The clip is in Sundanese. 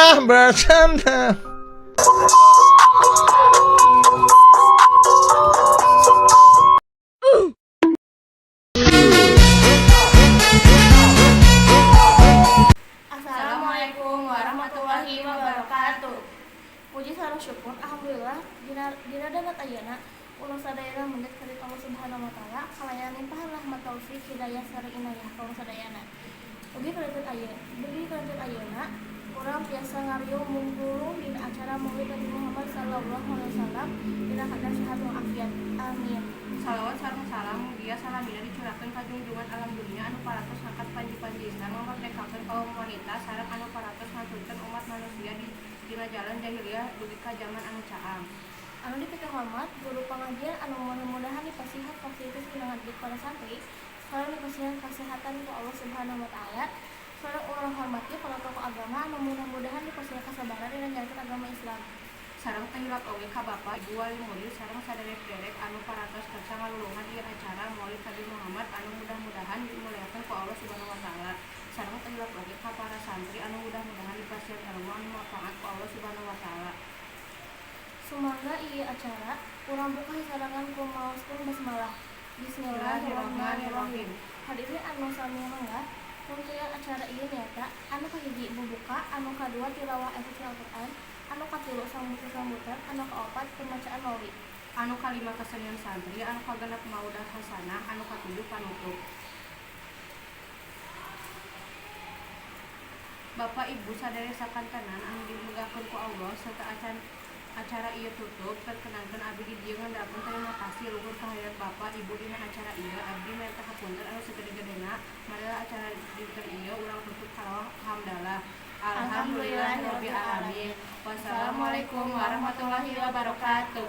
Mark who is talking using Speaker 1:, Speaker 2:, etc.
Speaker 1: Marilah bersama.
Speaker 2: Assalamualaikum warahmatullahi wabarakatuh. Puji sareng syukur, alhamdulillah, dina danget ayeuna urang sadayana mendhet ka Allah Subhanahu wa Taala kalayan limpahan rahmat, taufik, hidayah sareng inayah ka urang sadayana. Ugi kalantur ayeuna urang tiasa ngariung mungpulung dina acara Maulid Nabi Muhammad sallallahu alaihi wasallam dina keadaan sehat walafiat. Amin.
Speaker 3: Salawat sareng salam mugia salamina dicurahkeun ka junjungan alam dunya anu parantos ngangkat panji-panji Islam, ngamerdekakeun kaum wanita, sareng anu parantos ngaturkeun umat manusia di dina jalan jahiliyah dugi ka jaman anu caang.
Speaker 2: Anu dipikahormat guru pengajian anu mudah-mudahan dipasihan fasilitas dina ngadidik para santri sareng dipasihan kesehatan ku Allah Subhanahu wa Taala. Sareng urang hormati para tokoh agama anu mudah-mudahan dipasihan kesabaran dina nyalankeun agama Islam.
Speaker 3: Sareng teu hilap oge ka bapak, ibu, wali murid sareng saderek-derek anu parantos kersa ngalulungan ieu acara Maulid Nabi Muhammad anu mudah-mudahan dimuliakeun ku Allah Subhanahu wa Taala. Sareng teu hilap oge ka para santri anu mudah-mudahan dipasihan ilmu anu manfaat ku Allah Subhanahu wa Taala.
Speaker 2: Sumangga ieu acara urang buka sarengan ku maoskeun basmalah. Bismillahirrahmanirrahim. Hadirin anu sami lenggah, rangkaian acara ieu nyaeta anu kahiji bubuka, anu kadua tilawah ayat Al-Qur'an, anu katilu sambutan-sambutan, anu kaopat pembacaan maulid.
Speaker 3: Anu kalima kesenian santri, anu kagenep maudah hasanah, anu katujuh panutup. Bapak, Ibu, sadaya sakantenan anu dimegahkeun ku Allah, serta acan acara ieu tutup, perkenankan abdi di dieu ngandalkeun terima kasih luhur kehadiran Bapak Ibu dina acara ieu. Abdi menta hapunten anu sagede-gedena. Marilah acara dinten ieu urang tutup kalawan hamdalah. Alhamdulillahirabbil alamin. Wassalamualaikum warahmatullahi wabarakatuh.